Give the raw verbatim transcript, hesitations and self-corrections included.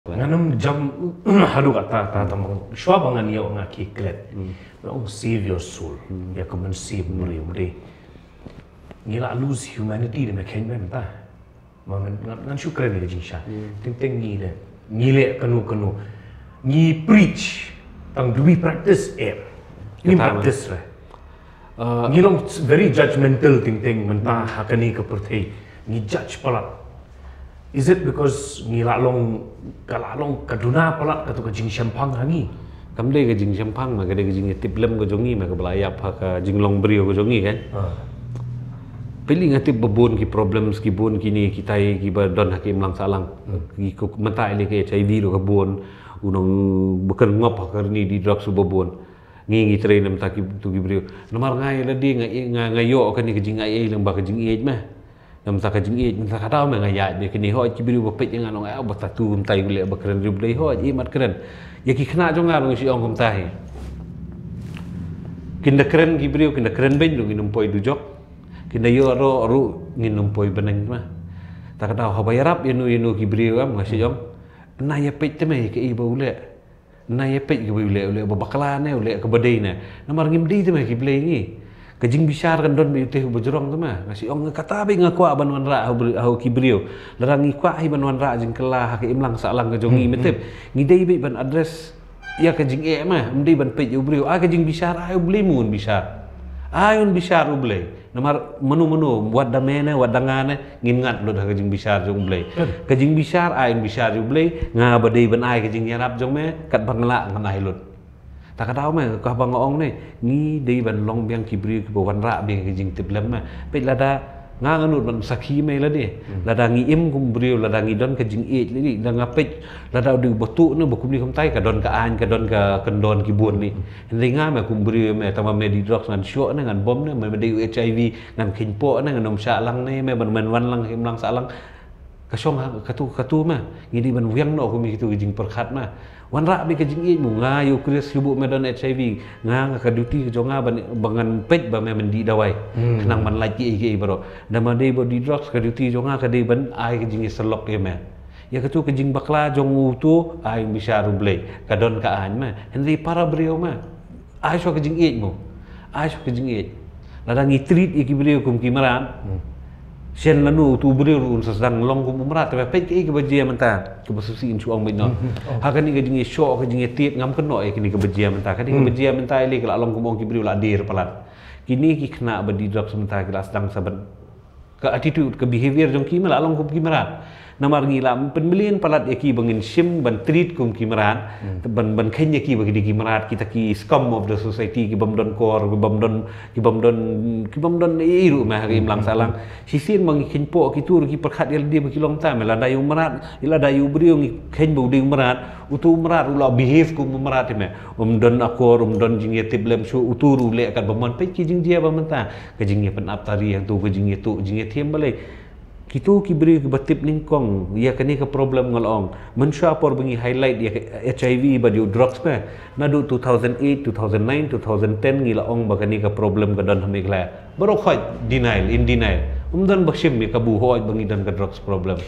Ngan ym jam haduh kata, ta ta mang. Shwa ba ngan ïoh nga ki klet. Nga ong save your soul. Ïa ka mynsiem briew dei. Ngi la lose humanity de me khein me mynta. Ma ngan ngan ngan shu kren ïa ka jingshisha. Teng teng ngi le. Ngi le kano kano. Ngi preach. Tang do we practice eh. Ngi Kata practice re. Uh, Ngi long very judgmental teng teng mynta ha kane ka pyrthei. Ngi judge palat. Is it because ngi la long ka la long ka duna palat ka tu ka jingshemphang ha ngi? Kam dei ka jingshemphang ma ka dei ka jingïatiplem ka jong ngi ma ka ba la ïap ha ka jinglong briew ka jong ngi kan. Ah. Pili nga tip ba bun ki problems ki bun kini kitai ki ba don ha ki imlang sahlang. Ki ku mynta ili ka H I V ruh ka bun u nong ba kren ngop ha ka ni di drugs ruh ba bun. Ngi ngi trei namta ki tu ki briew. Namar nga ïa lade nga nga nga ïoh kane ka jingaiei lyngba ka jingïeit meh. Namta ka jingïeit namta ka daw meh nga ïaid bad kine hoi ki briew ba peit ïa nga nong ai ba tatu kumta ïa u leh ba kren riew blei hoi ïa mat kren. Ïa ki khynnah jong nga ruh ngi shu ong kumta hi. Kin da kren ki briew kin da kren beiñ ruh ngin ym poi dujok. Kin da ïoh ruh ruh ngin ym poi bneng meh. Ta ka daw haba ïarap ïa nu ïa nu ki briew am nga shu ong. Na ïa peit te meh ïa kaei ba u leh. Na ïa peit kaba u leh u leh ba bakla ne u leh kaba dei ne. Namar ngim dei te me ki blei ngi. Ka jingbishar kan don ba u teh uba jrong te me. Nga shu ong kata ba nga kwah ban wanrah ha u bri- ha u ki briew. Lada ngi kwah hi ban wanrah jingkylla ha ka imlang sahlang ka jong ngi me tip. Ngi dei ba ban address ïa ka jingeh me. Ym dei ban peit ïa u briew. Ai ka jingbishar ai u blei mu un bishar. Ai un bishar u blei. Namar mano mano wat da me ne wat da nga ne ngin ngat lut ha ka jingbishar jong u Blei. Ka jingbishar ai un bishar jong u Blei nga ba dei ban ai ka jingïarap jong me kat ba nga lah ngan ai lut. Ta ka daw me ka ba nga ong ne ngi dei ban long biang ki briew ki ba wanrah biang ka jingtiplem me. Peit lada nga nga nud ban sakhi me lade. Lada ngi im kum briew lada ngi don ka jingïeit lade da nga peit lada u dei u ba tu ne ba kumni kumtai ka don ka aiñ ka don ka kyndon ki bun ni. Hynrei nga me kum briew me tang ba me dih drugs ngan shoh ne ngan bom ne me dei u H I V ngan kheiñ poh ne ngan ym shah lang ne me ban men wan lang him lang sah lang. Ka shong ha katu katu me ngi dei ban wiang noh kum kitu ki jingpyrkhat me. Wanrah beit ka jingïeit mu nga ïa u Khrist shu buh me don H I V nga nga ka duty ka jong nga ban ba ngan peit ba me men dih dawai. Khnang ban lait kiei kiei baroh. Da ma dei ba dih drugs ka duty jong nga ka dei ban ai ka jingïasyllok ïa me. Ïa katu ka jingbakla jong utu ai bishar u Blei ka don ka aiñ me. Hynrei para briew me. Ai shuwa ka jingïeit mo. Ai shuwa ka jingïeit. Lada ngi treat ïa ki briew kum ki mrad. Shen lano utu briew ruh un sa sdang long kum u mrad te peit kaei kaba jia mynta. Kaba susi in shu ong beit noh. Ha kane ka jingïashoh ka jingïatied ngam kynnoh ïa kane kaba jia mynta. Kane kaba jia mynta ïaleh ka la long kum ong ki briew la dir palat. Kine ki khynnah ba dih drugs mynta ki la sdang sa ban Ka attitude ka behavior jong ki me la long kum ki mrad. Namar ngi la pynmlien palat ïa ki ba ngin shim ban treat kum ki mrad. Ban ban kheiñ ïa ki ba ki dei ki mrad kita ki scum of the society ki bym don kor ki bym don ki bym don ki bym don ei ruh me ha ka imlang sahlang. Shisien ba ngi kheiñ poh kitu ruh ki pyrkhat ïa lade ba ki long ta me lada ïa u mrad ïa lada ïa u briew ngi kheiñ ba u dei u mrad. Utu u mrad u la behave kum u mrad ïa me. Um don akor um don jingïatiplem shuh utu ruh leh kat ba mon peit ki jingjia ba mynta. Ka jingïapynap tari hangtu ka jingïatuh jingïathiam balei. Kitu ki briew kiba tip nyngkong ïa kane ka problem nga la ong. Mynshuwa por ba ngi highlight ïa ka H I V bad ïa u drugs me. Naduh two thousand eight, two thousand nine, two thousand ten ngi la ong ba kane ka problem ka don ha Meghalaya. Baroh khoit denial, in denial. Um don ba shim ïa ka bu hoi ba ngi don ka drugs problem.